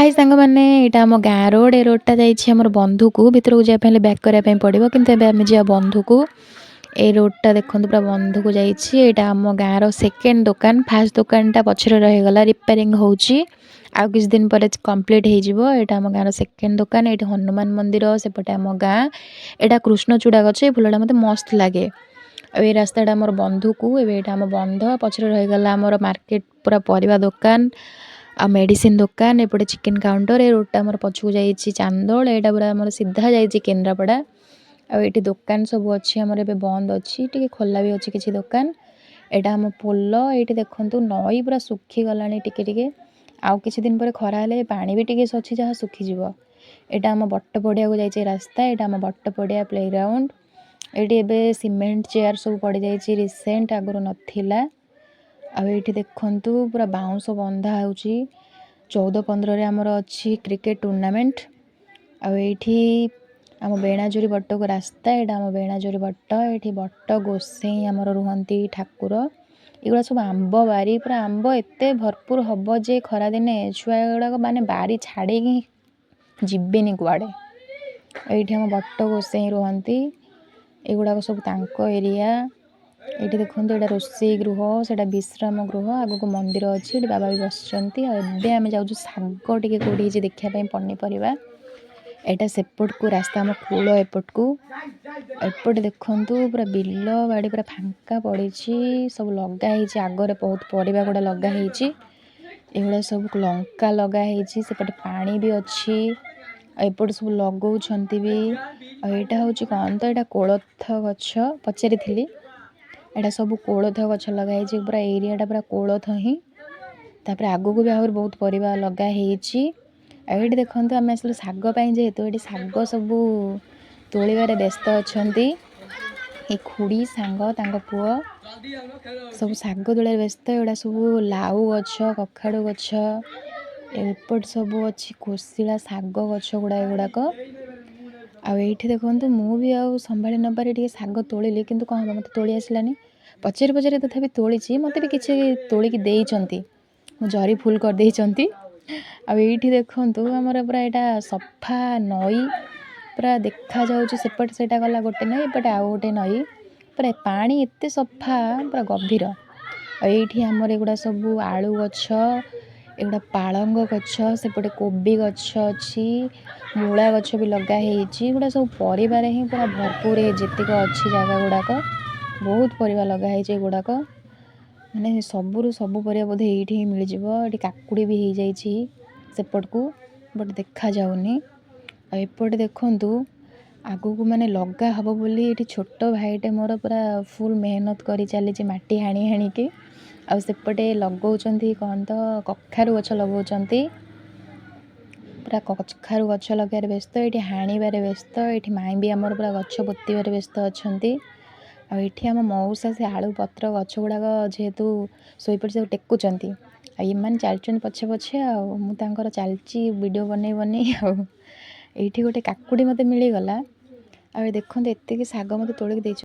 High ସାଙ୍ଗମାନେ, ଏଇଟା ଆମ ଗାଁ ରୋଡ଼। ଏ ରୋଡ଼ଟା ଯାଇଛି ଆମର ବନ୍ଧୁକୁ। ଭିତରକୁ ଯିବା ପାଇଁ ହେଲେ ବ୍ୟାକ୍ କରିବା ପାଇଁ ପଡ଼ିବ, କିନ୍ତୁ ଏବେ ଆମେ ଯିବା ବନ୍ଧୁକୁ। ଏ ରୋଡ଼ଟା ଦେଖନ୍ତୁ, ପୁରା ବନ୍ଧୁକୁ ଯାଇଛି। ଏଇଟା ଆମ ଗାଁର ସେକେଣ୍ଡ ଦୋକାନ। ଫାର୍ଷ୍ଟ ଦୋକାନଟା ପଛରେ ରହିଗଲା, ରିପେୟାରିଂ ହେଉଛି, ଆଉ କିଛି ଦିନ ପରେ କମ୍ପ୍ଲିଟ୍ ହେଇଯିବ। ଏଇଟା ଆମ ଗାଁର ସେକେଣ୍ଡ ଦୋକାନ। ଏଇଠି ହନୁମାନ ମନ୍ଦିର, ସେପଟେ ଆମ ଗାଁ। ଏଇଟା କୃଷ୍ଣଚୂଡ଼ା ଗଛ। ଏ ଫୁଲଟା ମୋତେ ମସ୍ତ ଲାଗେ। ଆଉ ଏଇ ରାସ୍ତାଟା ଆମର ବନ୍ଧୁକୁ। ଏବେ ଏଇଟା ଆମ ବନ୍ଧ ପଛରେ ରହିଗଲା ଆମର ମାର୍କେଟ, ପୁରା ପରିବା ଦୋକାନ ଆଉ ମେଡ଼ିସିନ ଦୋକାନ, ଏପଟେ ଚିକେନ କାଉଣ୍ଟର। ଏ ରୋଡ଼ଟା ଆମର ପଛକୁ ଯାଇଛି ଚାନ୍ଦୋଳ। ଏଇଟା ପୁରା ଆମର ସିଧା ଯାଇଛି କେନ୍ଦ୍ରାପଡ଼ା। ଆଉ ଏଇଠି ଦୋକାନ ସବୁ ଅଛି ଆମର, ଏବେ ବନ୍ଦ ଅଛି, ଟିକେ ଖୋଲା ବି ଅଛି କିଛି ଦୋକାନ। ଏଇଟା ଆମ ପୋଲ। ଏଇଠି ଦେଖନ୍ତୁ, ନଈ ପୁରା ଶୁଖିଗଲାଣି ଟିକେ ଟିକେ। ଆଉ କିଛି ଦିନ ପରେ ଖରା ହେଲେ ପାଣି ବି ଟିକେ ଅଛି ଯାହା ଶୁଖିଯିବ। ଏଇଟା ଆମ ବଟ ପଡ଼ିଆକୁ ଯାଇଛି ରାସ୍ତା। ଏଇଟା ଆମ ବଟ ପଡ଼ିଆ ପ୍ଲେଗ୍ରାଉଣ୍ଡ। ଏଇଠି ଏବେ ସିମେଣ୍ଟ ଚେୟାର ସବୁ ପଡ଼ିଯାଇଛି ରିସେଣ୍ଟ, ଆଗରୁ ନଥିଲା। ଆଉ ଏଇଠି ଦେଖନ୍ତୁ, ପୁରା ବାଉଁଶ ବନ୍ଧା ହେଉଛି। 14 15ରେ ଆମର ଅଛି କ୍ରିକେଟ ଟୁର୍ଣ୍ଣାମେଣ୍ଟ। ଆଉ ଏଇଠି ଆମ ବେଣାଜୋରି ବଟକୁ ରାସ୍ତା। ଏଇଟା ଆମ ବେଣାଜୋରି ବଟ। ଏଇଠି ବଟ ଗୋସେଇଁ ଆମର ରୁହନ୍ତି ଠାକୁର। ଏଗୁଡ଼ା ସବୁ ଆମ୍ବ ବାରି। ପୁରା ଆମ୍ବ ଏତେ ଭରପୁର ହବ ଯେ ଖରାଦିନେ ଛୁଆ ଗୁଡ଼ାକ ମାନେ ବାରି ଛାଡ଼ିକି ଯିବେନି କୁଆଡ଼େ। ଏଇଠି ଆମ ବଟ ଗୋସେଇଁ ରୁହନ୍ତି। ଏଗୁଡ଼ାକ ସବୁ ତାଙ୍କ ଏରିଆ। ଏଇଠି ଦେଖନ୍ତୁ, ଏଇଟା ରୋଷେଇ ଗୃହ, ସେଇଟା ବିଶ୍ରାମ ଗୃହ। ଆଗକୁ ମନ୍ଦିର ଅଛି, ଏଠି ବାବା ବି ବସିଛନ୍ତି। ଆଉ ଏବେ ଆମେ ଯାଉଛୁ ଶାଗ ଟିକେ କେଉଁଠି ହେଇଛି ଦେଖିବା ପାଇଁ, ପନିପରିବା। ଏଇଟା ସେପଟକୁ ରାସ୍ତା, ଆମ କୂଳ ଏପଟକୁ। ଏପଟେ ଦେଖନ୍ତୁ, ପୁରା ବିଲ ବାଡ଼ି ପୁରା ଫାଙ୍କା ପଡ଼ିଛି। ସବୁ ଲଗା ହେଇଛି, ଆଗରେ ବହୁତ ପରିବା ଗୁଡ଼ା ଲଗା ହେଇଛି। ଏଗୁଡ଼ା ସବୁ ଲଙ୍କା ଲଗା ହେଇଛି। ସେପଟେ ପାଣି ବି ଅଛି ଆଉ ଏପଟେ ସବୁ ଲଗଉଛନ୍ତି ବି। ଆଉ ଏଇଟା ହେଉଛି କ'ଣ ତ, ଏଇଟା କୋଳଥ ଗଛ। ପଚାରିଥିଲି। ଏଇଟା ସବୁ କୋଳଥ ଗଛ ଲଗା ହେଇଛି, ପୁରା ଏରିଆଟା ପୁରା କୋଳଥ ହିଁ। ତାପରେ ଆଗକୁ ବି ଆହୁରି ବହୁତ ପରିବା ଲଗା ହେଇଛି। ଆଉ ଏଇଠି ଦେଖନ୍ତୁ, ଆମେ ଆସିଲୁ ଶାଗ ପାଇଁ ଯେହେତୁ, ଏଇଠି ଶାଗ ସବୁ ତୋଳିବାରେ ବ୍ୟସ୍ତ ଅଛନ୍ତି। ଏ ଖୁଡ଼ି ସାଙ୍ଗ, ତାଙ୍କ ପୁଅ ସବୁ ଶାଗ ତୋଳିବାରେ ବ୍ୟସ୍ତ। ଏଗୁଡ଼ା ସବୁ ଲାଉ ଗଛ, କଖାରୁ ଗଛ। ଏପଟେ ସବୁ ଅଛି କୋଶିଳା ଶାଗ ଗଛ ଗୁଡ଼ା ଏଗୁଡ଼ାକ। ଆଉ ଏଇଠି ଦେଖନ୍ତୁ, ମୁଁ ବି ଆଉ ସମ୍ଭାଳି ନପାରି ଟିକେ ଶାଗ ତୋଳିଲି, କିନ୍ତୁ କ'ଣ ହେବ, ମୋତେ ତୋଳି ଆସିଲାନି। ପଚାରି ପଚାରି ତଥାପି ତୋଳିଛି। ମୋତେ ବି କିଛି ତୋଳିକି ଦେଇଛନ୍ତି, ମୁଁ ଜରି ଫୁଲ୍ କରିଦେଇଛନ୍ତି। ଆଉ ଏଇଠି ଦେଖନ୍ତୁ, ଆମର ପୁରା ଏଇଟା ସଫା ନଈ ପୁରା ଦେଖାଯାଉଛି। ସେପଟେ ସେଇଟା ଗଲା ଗୋଟେ ନଈ, ଏପଟେ ଆଉ ଗୋଟେ ନଈ। ପୁରା ପାଣି ଏତେ ସଫା, ପୁରା ଗଭୀର। ଆଉ ଏଇଠି ଆମର ଏଗୁଡ଼ା ସବୁ ଆଳୁ ଗଛ, ଏଗୁଡ଼ା ପାଳଙ୍ଗ ଗଛ, ସେପଟେ କୋବି ଗଛ ଅଛି, ମୂଳା ଗଛ ବି ଲଗା ହେଇଛି। ଏଗୁଡ଼ା ସବୁ ପରିବାରେ ହିଁ ପୁରା ଭରପୁର। ଯେତିକ ଅଛି ଜାଗା ଗୁଡ଼ାକ, ବହୁତ ପରିବା ଲଗା ହେଇଛି। ଏଗୁଡ଼ାକ ମାନେ ସବୁରୁ ସବୁ ପରିବା ବୋଧେ ଏଇଠି ହିଁ ମିଳିଯିବ। ଏଠି କାକୁଡ଼ି ବି ହେଇଯାଇଛି ସେପଟକୁ, ବଟ୍ ଦେଖାଯାଉନି। ଆଉ ଏପଟେ ଦେଖନ୍ତୁ, ଆଗକୁ ମାନେ ଲଗା ହେବ ବୋଲି ଏଠି ଛୋଟ ଭାଇଟେ ମୋର ପୁରା ଫୁଲ୍ ମେହନତ କରି ଚାଲିଛି ମାଟି ହାଣି ହାଣିକି। ଆଉ ସେପଟେ ଲଗଉଛନ୍ତି କ'ଣ ତ, କଖାରୁ ଗଛ ଲଗଉଛନ୍ତି। ପୁରା କଖାରୁ ଗଛ ଲଗାଇବାରେ ବ୍ୟସ୍ତ, ଏଇଠି ହାଣିବାରେ ବ୍ୟସ୍ତ। ଏଇଠି ମାଇଁ ବି ଆମର ପୁରା ଗଛ ପୋତିବାରେ ବ୍ୟସ୍ତ ଅଛନ୍ତି। ଆଉ ଏଠି ଆମ ମଉସା ସେ ଆଳୁ ପତ୍ର ଗଛ ଗୁଡ଼ାକ ଯେହେତୁ ଶୋଇପଡ଼ି ସବୁ ଟେକୁଛନ୍ତି। ଆଉ ଏମାନେ ଚାଲିଛନ୍ତି ପଛେ ପଛେ, ଆଉ ମୁଁ ତାଙ୍କର ଚାଲିଛି ଭିଡ଼ିଓ ବନେଇ ବନେଇ। ଆଉ ଏଇଠି ଗୋଟେ କାକୁଡ଼ି ମୋତେ ମିଳିଗଲା। ଆଉ ଏ ଦେଖନ୍ତୁ, ଏତିକି ଶାଗ ମୋତେ ତୋଳିକି ଦେଇଛନ୍ତି।